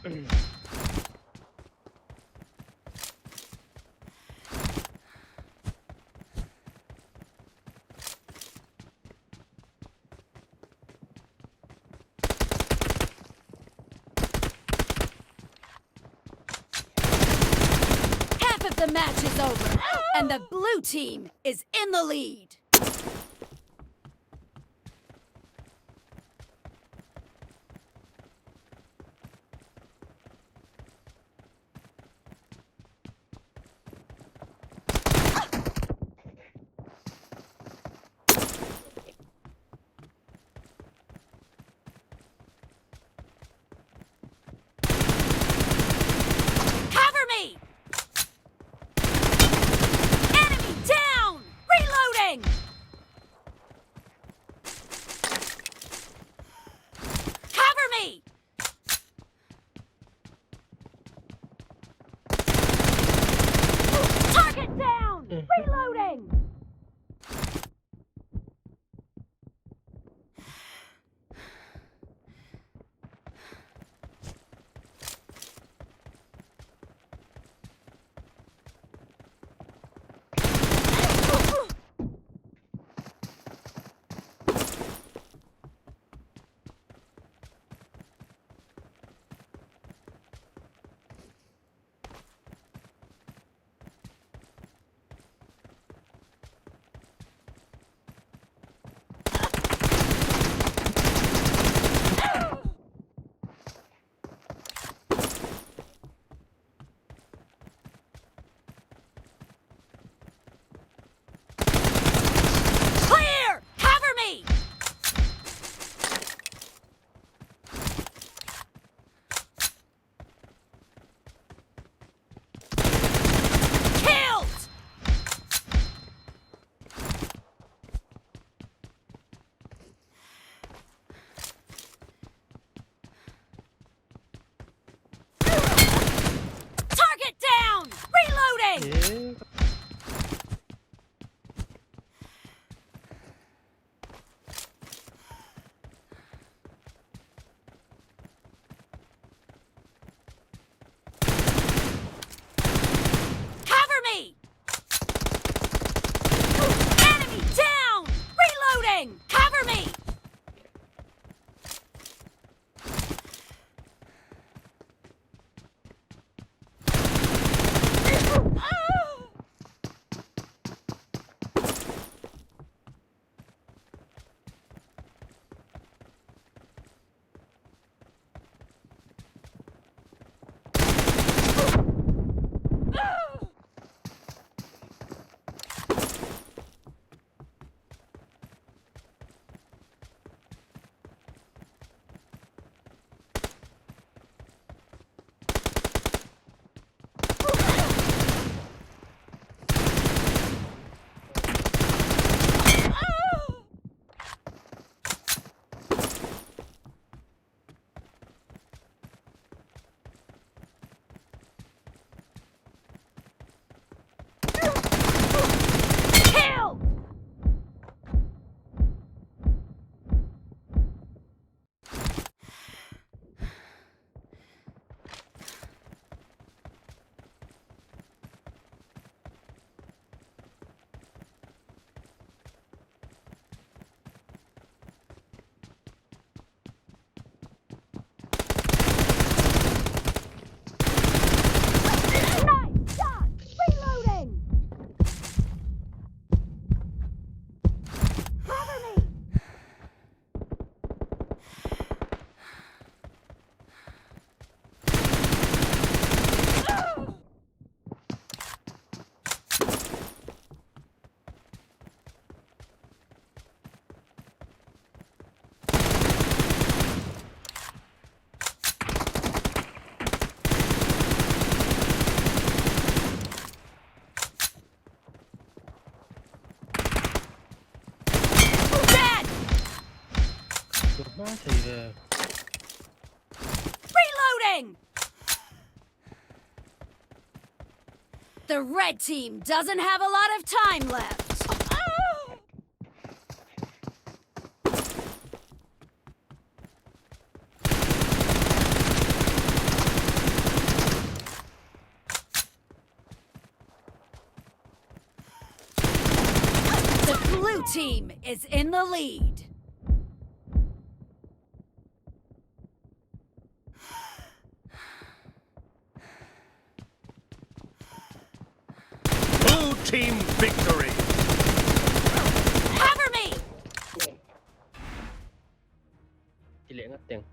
Half of the match is over, and the blue team is in the lead. Cover me! Enemy down! Reloading! Cover me! Target down! Reloading! Clear! Cover me! Killed! Target down! Reloading! E Cover me! Enemy down! Reloading! Cover me! Killed! Nice shot! Reloading! Cover me! Dead! Hma thei ve. Reloading! The red team doesn't have a lot of time left. blue team is in the lead. Blue team victory. Cover me! Ti leh ngat teng.